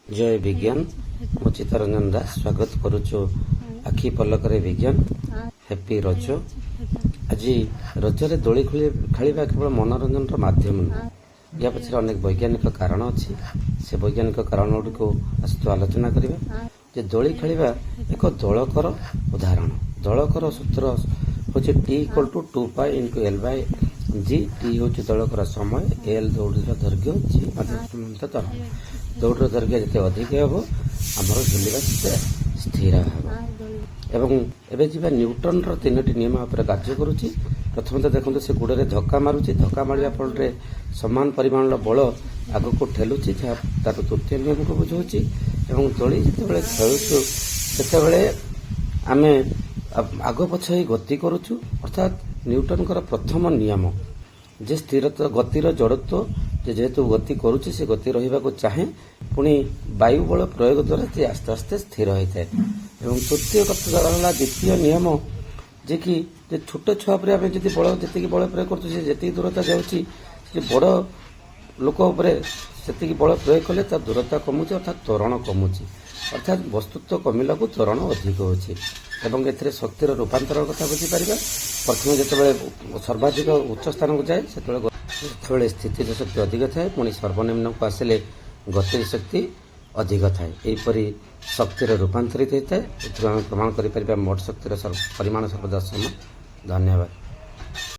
ଜୟ ବିଜ୍ଞାନ। ମୁଁ ଚିତ୍ତରଞ୍ଜନ ଦାସ ସ୍ୱାଗତ କରୁଛୁ ଆଖି ପଲକରେ ବିଜ୍ଞାନ। ହ୍ୟାପି ରଜ। ଆଜି ରଜରେ ଦୋଳି ଖେଳିବା କେବଳ ମନୋରଞ୍ଜନର ମାଧ୍ୟମ ନୁହେଁ, ଏହା ପଛରେ ଅନେକ ବୈଜ୍ଞାନିକ କାରଣ ଅଛି। ସେ ବୈଜ୍ଞାନିକ କାରଣ ଗୁଡ଼ିକୁ ଆସନ୍ତୁ ଆଲୋଚନା କରିବା ଯେ ଦୋଳି ଖେଳିବା ଏକ ଦୋଳକର ଉଦାହରଣ। ଦୋଳକର ସୂତ୍ର ହେଉଛି T equal to 2 pi into L by g। T ହେଉଛି ଦୋଳକର ସମୟ, ଏଲ୍ ଦଉଡ଼ିର ଦୈର୍ଘ୍ୟ, ଜି ମାଧ୍ୟାକର୍ଷଣ ତ୍ୱରଣ। ଦଉଡ଼ିର ଦୈର୍ଘ୍ୟ ଯେତେ ଅଧିକ ହେବ, ଆମର ଝୁଲିବା ସେତେ ସ୍ଥିର ହେବ। ଏବଂ ଏବେ ଯିବା ନ୍ୟୁଟନର ତିନୋଟି ନିୟମ ଉପରେ କାର୍ଯ୍ୟ କରୁଛି। ପ୍ରଥମତଃ ଦେଖନ୍ତୁ, ସେ ଗୋଡ଼ରେ ଧକ୍କା ମାରୁଛି। ଧକ୍କା ମାରିବା ଫଳରେ ସମାନ ପରିମାଣର ବଳ ଆଗକୁ ଠେଲୁଛି, ଯାହା ତାର ତୃତୀୟ ନିୟମକୁ ବୁଝାଉଛି। ଏବଂ ଦୋଳି ଯେତେବେଳେ ଖେଳୁଛୁ, ସେତେବେଳେ ଆମେ ଆଗ ପଛ ହେଇ ଗତି କରୁଛୁ। ଅର୍ଥାତ୍ ନ୍ୟୁଟନଙ୍କର ପ୍ରଥମ ନିୟମ ଯେ ସ୍ଥିରତା ଗତିର ଜଡ଼ତ୍ୱ, ଯେ ଯେହେତୁ ଗତି କରୁଛି, ସେ ଗତି ରହିବାକୁ ଚାହେଁ। ପୁଣି ବାୟୁ ବଳ ପ୍ରୟୋଗ ଦ୍ୱାରା ସେ ଆସ୍ତେ ଆସ୍ତେ ସ୍ଥିର ହୋଇଥାଏ। ଏବଂ ତୃତୀୟ କଥା ହେଲା ଦ୍ୱିତୀୟ ନିୟମ ଯେ କି ଯେ ଛୋଟ ଛୁଆ ଉପରେ ଆମେ ଯଦି ବଳ ଯେତିକି ବଳ ପ୍ରୟୋଗ କରୁଛୁ, ସେ ଯେତିକି ଦୂରତା ଯାଉଛି, ସେ ବଡ଼ ଲୋକ ଉପରେ ସେତିକି ବଳ ପ୍ରୟୋଗ କଲେ ତା ଦୂରତା କମୁଛି, ଅର୍ଥାତ୍ ତ୍ୱରଣ କମୁଛି। ଅର୍ଥାତ୍ ବସ୍ତୁତ୍ୱ କମିଲାକୁ ତ୍ୱରଣ ଅଧିକ ହେଉଛି। ଏବଂ ଏଥିରେ ଶକ୍ତିର ରୂପାନ୍ତରଣ କଥା ବୁଝିପାରିବା। ପ୍ରଥମେ ଯେତେବେଳେ ସର୍ବାଧିକ ଉଚ୍ଚ ସ୍ଥାନକୁ ଯାଏ, ସେତେବେଳେ ସ୍ଥିତିଜ ଶକ୍ତି ଅଧିକ ଥାଏ। ପୁଣି ସର୍ବନିମ୍ନକୁ ଆସିଲେ ଗତିଜ ଶକ୍ତି ଅଧିକ ଥାଏ। ଏହିପରି ଶକ୍ତିର ରୂପାନ୍ତରିତ ହୋଇଥାଏ। ଏଥିରୁ ଆମେ ପ୍ରମାଣ କରିପାରିବା ମୋଟ ଶକ୍ତିର ପରିମାଣ ସର୍ବଦା ସମାନ। ଧନ୍ୟବାଦ।